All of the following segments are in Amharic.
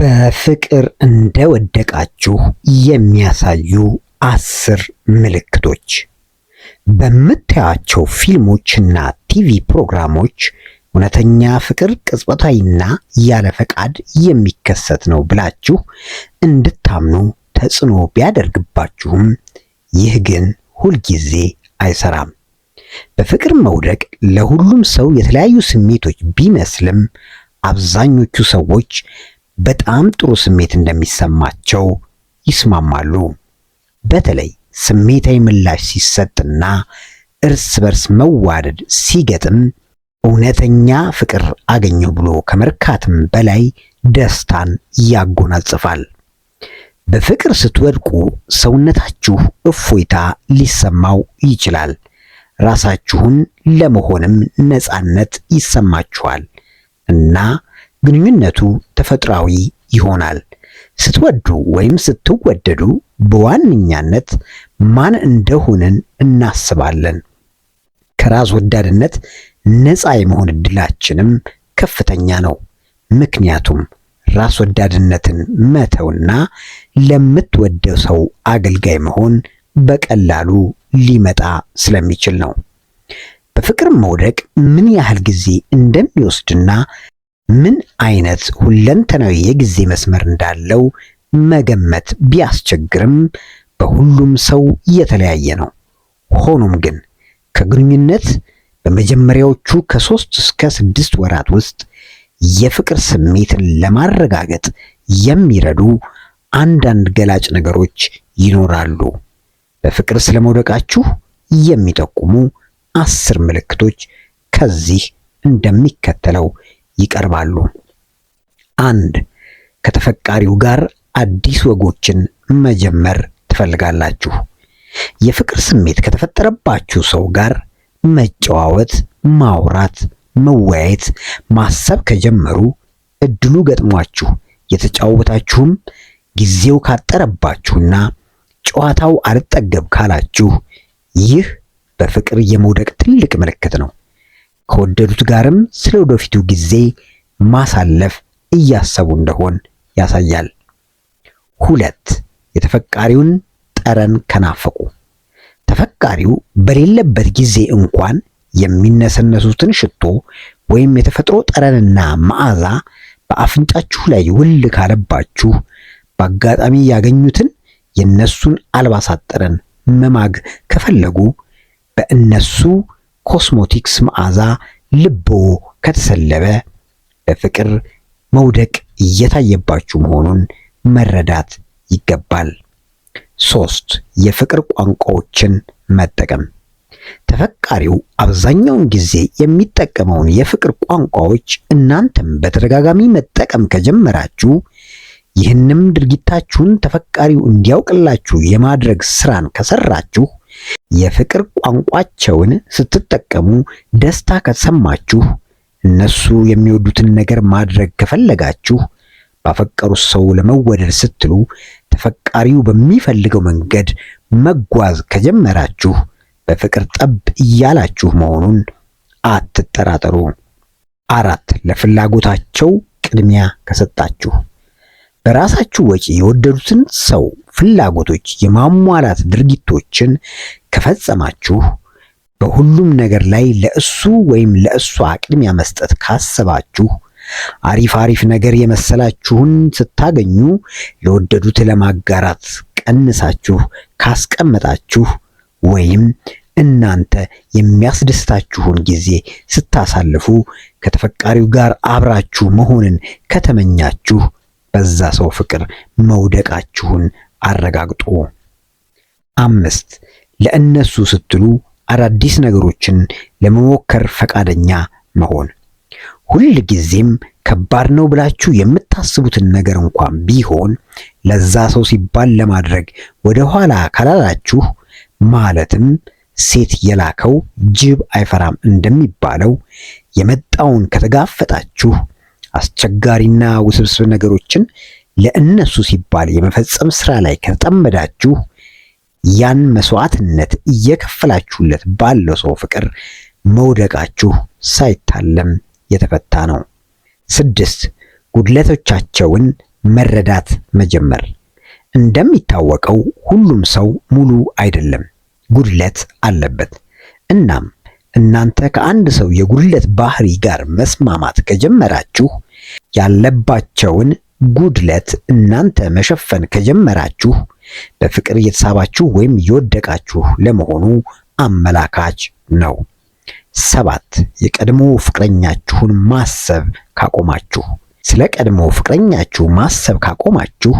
በፍቅር እንደወደቃችሁ የሚያሳዩ 10 ምልክቶች። በምታያቸው ፊልሞችና ቲቪ ፕሮግራሞች እውነተኛ ፍቅር ቅጽበታዊና ያለ ፈቃድ የሚከሰት ነው ብላችሁ እንድታምኑ ተጽዕኖ ቢያደርግባችሁም ይህ ግን ሁልጊዜ አይሰራም። በፍቅር መውደቅ ለሁሉም ሰው የተለያዩ ስሜቶች ቢመስልም አብዛኞቹ ሰዎች በጣም ጥሩ ስሜት እንደሚሰማቸው ይስማማሉ። በተለይ ስሜታዊ ምላሽ ሲሰጥና እርስ በርስ መዋደድ ሲገጥም እውነተኛ ፍቅር አገኘሁ ብሎ ከመርካትም በላይ ደስታን ያጎናጽፋል። በፍቅር ስትወድቁ ሰውነታችሁ እፎይታ ሊሰማው ይችላል። ራሳችሁን ለመሆንም ነፃነት ይሰማችኋል እና ግንኙነቱ ተፈጥሯዊ ይሆናል። ስትወዱ ወይም ስትወደዱ በዋነኛነት ማን እንደሆንን እናስባለን። ከራስ ወዳድነት ነፃ የመሆን እድላችንም ከፍተኛ ነው። ምክንያቱም ራስ ወዳድነትን መተውና ለምትወደው ሰው አገልጋይ መሆን በቀላሉ ሊመጣ ስለሚችል ነው። በፍቅር መውደቅ ምን ያህል ጊዜ እንደሚወስድና ምን አይነት ሁለንተናዊ የጊዜ መስመር እንዳለው መገመት ቢያስቸግርም በሁሉም ሰው የተለያየ ነው። ሆኖም ግን ከግንኙነት በመጀመሪያዎቹ ከ3 እስከ 6 ወራት ውስጥ የፍቅር ስሜትን ለማረጋገጥ የሚረዱ አንዳንድ ገላጭ ነገሮች ይኖራሉ። በፍቅር ስለመውደቃችሁ የሚጠቁሙ 10 ምልክቶች ከዚህ እንደሚከተለው ይቀርባሉ። 1፣ ከተፈቃሪው ጋር አዲስ ወጎችን መጀመር ትፈልጋላችሁ። የፍቅር ስሜት ከተፈጠረባችሁ ሰው ጋር መጨዋወት፣ ማውራት፣ መወያየት፣ ማሰብ ከጀመሩ እድሉ ገጥሟችሁ የተጫወታችሁም ጊዜው ካጠረባችሁና ጨዋታው አልጠገብ ካላችሁ ይህ በፍቅር የመውደቅ ትልቅ ምልክት ነው። ከወደዱት ጋርም ስለ ወደፊቱ ጊዜ ማሳለፍ እያሰቡ እንደሆን ያሳያል። 2፣ የተፈቃሪውን ጠረን ከናፈቁ። ተፈቃሪው በሌለበት ጊዜ እንኳን የሚነሰነሱትን ሽቶ ወይም የተፈጥሮ ጠረንና መዓዛ በአፍንጫችሁ ላይ ውል ካለባችሁ፣ በአጋጣሚ ያገኙትን የነሱን አልባሳት ጠረን መማግ ከፈለጉ፣ በእነሱ ኮስሞቲክስ መዓዛ ልቦ ከተሰለበ በፍቅር መውደቅ እየታየባችሁ መሆኑን መረዳት ይገባል። 3፣ የፍቅር ቋንቋዎችን መጠቀም። ተፈቃሪው አብዛኛውን ጊዜ የሚጠቀመውን የፍቅር ቋንቋዎች እናንተም በተደጋጋሚ መጠቀም ከጀመራችሁ፣ ይህንም ድርጊታችሁን ተፈቃሪው እንዲያውቅላችሁ የማድረግ ስራን ከሰራችሁ፣ የፍቅር ቋንቋቸውን ስትጠቀሙ ደስታ ከተሰማችሁ፣ እነሱ የሚወዱትን ነገር ማድረግ ከፈለጋችሁ፣ ባፈቀሩት ሰው ለመወደድ ስትሉ ተፈቃሪው በሚፈልገው መንገድ መጓዝ ከጀመራችሁ በፍቅር ጠብ እያላችሁ መሆኑን አትጠራጠሩ። 4፣ ለፍላጎታቸው ቅድሚያ ከሰጣችሁ። በራሳችሁ ወጪ የወደዱትን ሰው ፍላጎቶች የማሟላት ድርጊቶችን ከፈጸማችሁ፣ በሁሉም ነገር ላይ ለእሱ ወይም ለእሷ ቅድሚያ መስጠት ካሰባችሁ፣ አሪፍ አሪፍ ነገር የመሰላችሁን ስታገኙ ለወደዱት ለማጋራት ቀንሳችሁ ካስቀመጣችሁ፣ ወይም እናንተ የሚያስደስታችሁን ጊዜ ስታሳልፉ ከተፈቃሪው ጋር አብራችሁ መሆንን ከተመኛችሁ በዛ ሰው ፍቅር መውደቃችሁን አረጋግጡ። 5፣ ለእነሱ ስትሉ አዳዲስ ነገሮችን ለመሞከር ፈቃደኛ መሆን። ሁል ጊዜም ከባድ ነው ብላችሁ የምታስቡትን ነገር እንኳን ቢሆን ለዛ ሰው ሲባል ለማድረግ ወደ ኋላ ካላላችሁ፣ ማለትም ሴት የላከው ጅብ አይፈራም እንደሚባለው የመጣውን ከተጋፈጣችሁ፣ አስቸጋሪና ውስብስብ ነገሮችን ለእነሱ ሲባል የመፈጸም ስራ ላይ ከተጠመዳችሁ፣ ያን መስዋዕትነት እየከፈላችሁለት ባለው ሰው ፍቅር መውደቃችሁ ሳይታለም የተፈታ ነው። 6፣ ጉድለቶቻቸውን መረዳት መጀመር። እንደሚታወቀው ሁሉም ሰው ሙሉ አይደለም፣ ጉድለት አለበት። እናም እናንተ ከአንድ ሰው የጉድለት ባህሪ ጋር መስማማት ከጀመራችሁ፣ ያለባቸውን ጉድለት እናንተ መሸፈን ከጀመራችሁ በፍቅር እየተሳባችሁ ወይም እየወደቃችሁ ለመሆኑ አመላካች ነው። 7፣ የቀድሞ ፍቅረኛችሁን ማሰብ ካቆማችሁ። ስለ ቀድሞ ፍቅረኛችሁ ማሰብ ካቆማችሁ፣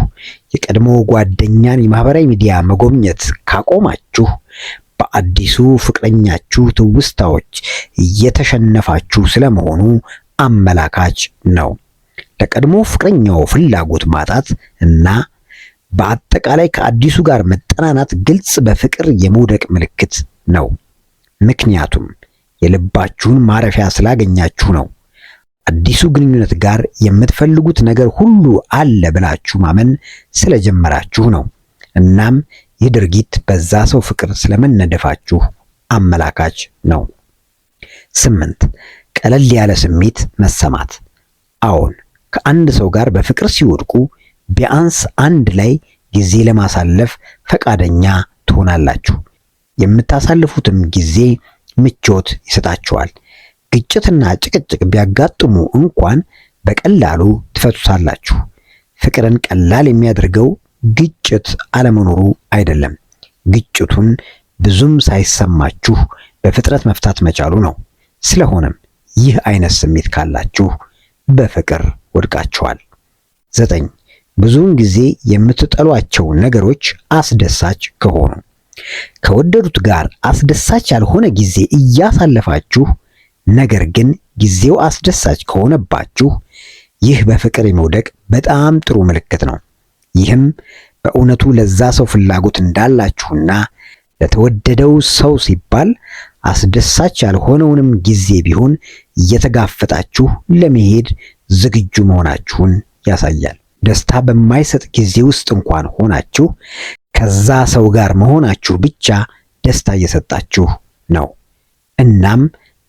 የቀድሞ ጓደኛን የማህበራዊ ሚዲያ መጎብኘት ካቆማችሁ፣ በአዲሱ ፍቅረኛችሁ ትውስታዎች እየተሸነፋችሁ ስለመሆኑ አመላካች ነው። ለቀድሞ ፍቅረኛው ፍላጎት ማጣት እና በአጠቃላይ ከአዲሱ ጋር መጠናናት ግልጽ በፍቅር የመውደቅ ምልክት ነው። ምክንያቱም የልባችሁን ማረፊያ ስላገኛችሁ ነው። አዲሱ ግንኙነት ጋር የምትፈልጉት ነገር ሁሉ አለ ብላችሁ ማመን ስለጀመራችሁ ነው። እናም ይህ ድርጊት በዛ ሰው ፍቅር ስለመነደፋችሁ አመላካች ነው። 8፣ ቀለል ያለ ስሜት መሰማት። አዎን፣ ከአንድ ሰው ጋር በፍቅር ሲወድቁ ቢያንስ አንድ ላይ ጊዜ ለማሳለፍ ፈቃደኛ ትሆናላችሁ። የምታሳልፉትም ጊዜ ምቾት ይሰጣችኋል። ግጭትና ጭቅጭቅ ቢያጋጥሙ እንኳን በቀላሉ ትፈቱታላችሁ። ፍቅርን ቀላል የሚያደርገው ግጭት አለመኖሩ አይደለም፣ ግጭቱን ብዙም ሳይሰማችሁ በፍጥነት መፍታት መቻሉ ነው። ስለሆነም ይህ አይነት ስሜት ካላችሁ በፍቅር ወድቃችኋል። 9፣ ብዙውን ጊዜ የምትጠሏቸው ነገሮች አስደሳች ከሆኑ። ከወደዱት ጋር አስደሳች ያልሆነ ጊዜ እያሳለፋችሁ ነገር ግን ጊዜው አስደሳች ከሆነባችሁ ይህ በፍቅር የመውደቅ በጣም ጥሩ ምልክት ነው። ይህም በእውነቱ ለዛ ሰው ፍላጎት እንዳላችሁና ለተወደደው ሰው ሲባል አስደሳች ያልሆነውንም ጊዜ ቢሆን እየተጋፈጣችሁ ለመሄድ ዝግጁ መሆናችሁን ያሳያል። ደስታ በማይሰጥ ጊዜ ውስጥ እንኳን ሆናችሁ ከዛ ሰው ጋር መሆናችሁ ብቻ ደስታ እየሰጣችሁ ነው። እናም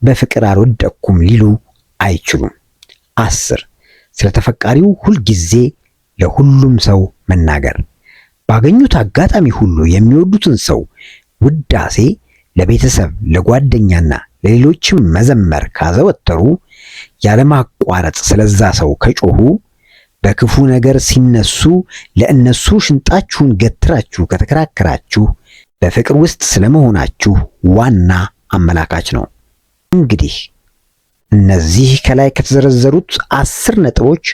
በፍቅር አልወደቅኩም ሊሉ አይችሉም። 10፣ ስለ ተፈቃሪው ሁልጊዜ ለሁሉም ሰው መናገር። ባገኙት አጋጣሚ ሁሉ የሚወዱትን ሰው ውዳሴ ለቤተሰብ፣ ለጓደኛና ለሌሎችም መዘመር ካዘወተሩ፣ ያለማቋረጥ ስለዛ ሰው ከጮሁ፣ በክፉ ነገር ሲነሱ ለእነሱ ሽንጣችሁን ገትራችሁ ከተከራከራችሁ በፍቅር ውስጥ ስለመሆናችሁ ዋና አመላካች ነው። እንግዲህ እነዚህ ከላይ ከተዘረዘሩት 10 ነጥቦች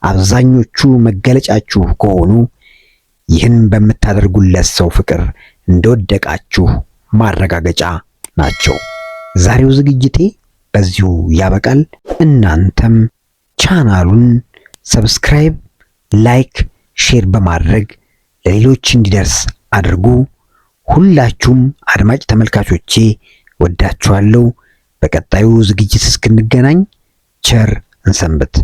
አብዛኞቹ መገለጫችሁ ከሆኑ ይህን በምታደርጉለት ሰው ፍቅር እንደወደቃችሁ ማረጋገጫ ናቸው። ዛሬው ዝግጅቴ በዚሁ ያበቃል። እናንተም ቻናሉን subscribe፣ like፣ share በማድረግ ለሌሎች እንዲደርስ አድርጉ። ሁላችሁም አድማጭ ተመልካቾቼ ወዳችኋለሁ። በቀጣዩ ዝግጅት እስክንገናኝ ቸር እንሰንብት።